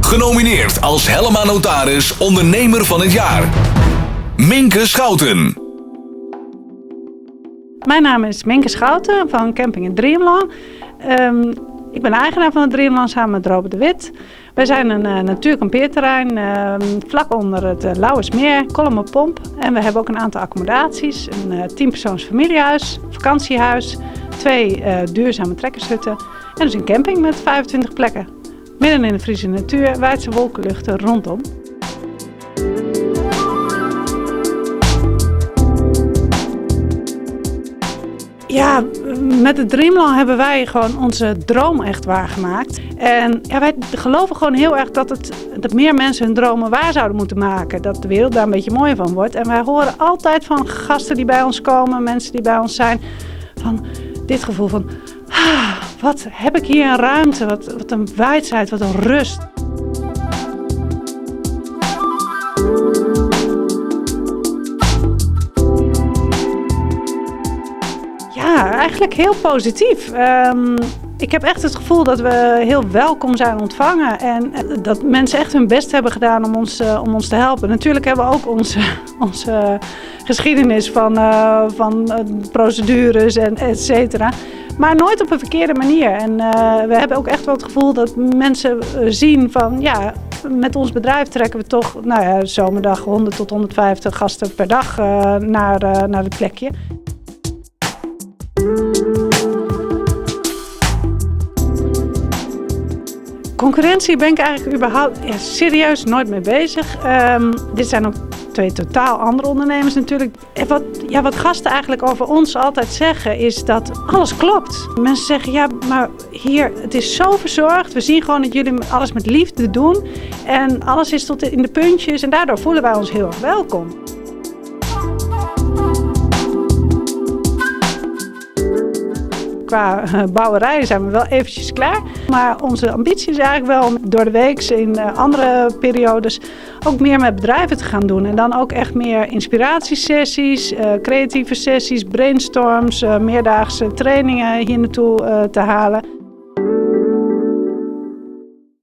Genomineerd als Hellema Notaris Ondernemer van het Jaar. Minke Schouten. Mijn naam is Minke Schouten van Camping het Dreamland. Ik ben eigenaar van het Dreamland samen met Robert de Wit. Wij zijn een natuurkampeerterrein vlak onder het Lauwersmeer, Kollumerpomp. En we hebben ook een aantal accommodaties. Een 10-persoons familiehuis, vakantiehuis, 2 duurzame trekkershutten en dus een camping met 25 plekken. Midden in de Friese natuur, weidse wolkenluchten rondom. Ja, met het Dreamland hebben wij gewoon onze droom echt waargemaakt. En wij geloven gewoon heel erg dat meer mensen hun dromen waar zouden moeten maken. Dat de wereld daar een beetje mooier van wordt. En wij horen altijd van gasten die bij ons komen, mensen die bij ons zijn, van dit gevoel van, ah, wat heb ik hier een ruimte, wat een wijsheid, wat een rust. Ja, eigenlijk heel positief. Ik heb echt het gevoel dat we heel welkom zijn ontvangen en dat mensen echt hun best hebben gedaan om ons te helpen. Natuurlijk hebben we ook onze geschiedenis van procedures en et cetera. Maar nooit op een verkeerde manier. En we hebben ook echt wel het gevoel dat mensen zien van, ja, met ons bedrijf trekken we toch, zomerdag 100 tot 150 gasten per dag naar het plekje. Concurrentie ben ik eigenlijk überhaupt, ja, serieus nooit mee bezig. Dit zijn ook 2 totaal andere ondernemers natuurlijk. En wat gasten eigenlijk over ons altijd zeggen is dat alles klopt. Mensen zeggen, ja, maar hier, het is zo verzorgd. We zien gewoon dat jullie alles met liefde doen. En alles is tot in de puntjes en daardoor voelen wij ons heel erg welkom. Qua bouwerij zijn we wel eventjes klaar. Maar onze ambitie is eigenlijk wel om door de week in andere periodes ook meer met bedrijven te gaan doen. En dan ook echt meer inspiratiesessies, creatieve sessies, brainstorms, meerdaagse trainingen hier naartoe te halen.